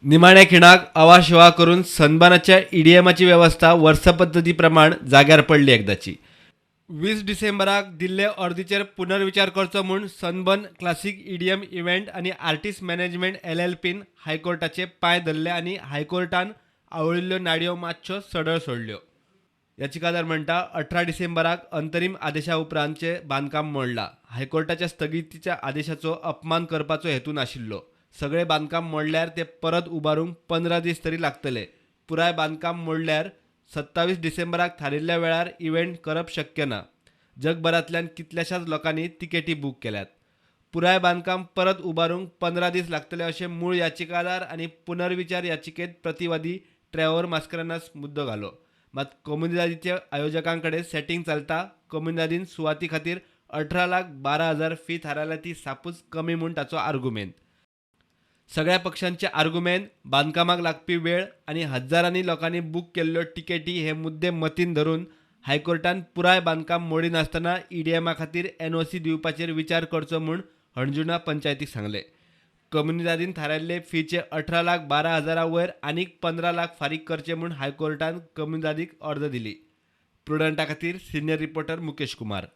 निमाण्या खिणाक आवाशिवा करून सनबर्नाच्या ईडीएमाची वेवस्था वर्सपद्दती प्रमाण जाग्यार पडली एकदाची. 20 डिसेंबराक दिल्ले अर्दीचेर पुनर्विचार करचो म्हूण सनबर्न क्लासिक ईडीएम इव्हेंट आनी आर्टिस्ट मॅनेजमेंट एलएलपीन हायकोर्टाचे पांय धरले आनी हायकोर्टान आवळिल्ल्यो नाडयो मातश्यो सदळ सोडल्यो. याचिकादार म्हणटा, 18 डिसेंबराक अंतरीम आदेशा उपरांतचे बांदकाम मोडला. हायकोर्टाच्या स्थगितीच्या आदेशाचो अपमान करपाचो हेतू नाशिल्लो. सगळे बांदकाम मोडल्यार ते परत उबारूंक 15 दीस तरी लागतले. पुराय बांदकाम मोडल्यार 27 डिसेंबराक थारिल्ल्या वेळार इव्हेंट करप शक्य ना. जगभरांतल्यान कितल्याशाच लोकांनी तिकेटी बूक केल्यात. पुराय बांदकाम परत उबारूंक 15 दीस लागतले अशें मूळ याचिकादार आनी पुनर्विचार याचिकेत प्रतिवादी ट्रेव्हर मास्करेन्हास मुद्दो घालो. मात कोमुनिदादीच्या आयोजकां कडेन सेटींग चलता. कोमुनिदादीन सुवाती खातीर 18,12,000 फी थारायल्या ती सापूच कमी म्हूण ताचो आर्गुमेंत. सगळ्या पक्षांचे आर्गुमेंत, बांदकामाक लागपी वेळ आनी हजारांनी लोकांनी बूक केल्ल्यो तिकेटी हे मुद्दे मतींत धरून हायकोर्टान पुराय बांदकाम मोडिनासतना ईडीएमा खातीर एनओसी दिवपाचेर विचार करचो म्हूण हणजुणा पंचायतीक सांगलें. कोमुनिदादीन थारायल्ले फीचे 18,12,000 वयर आनीक 15 लाख फारीक करचे म्हूण हायकोर्टान कोमुनिदादीक ऑर्द दिली. प्रुडंटा खातीर सिनियर रिपोर्टर मुकेश कुमार.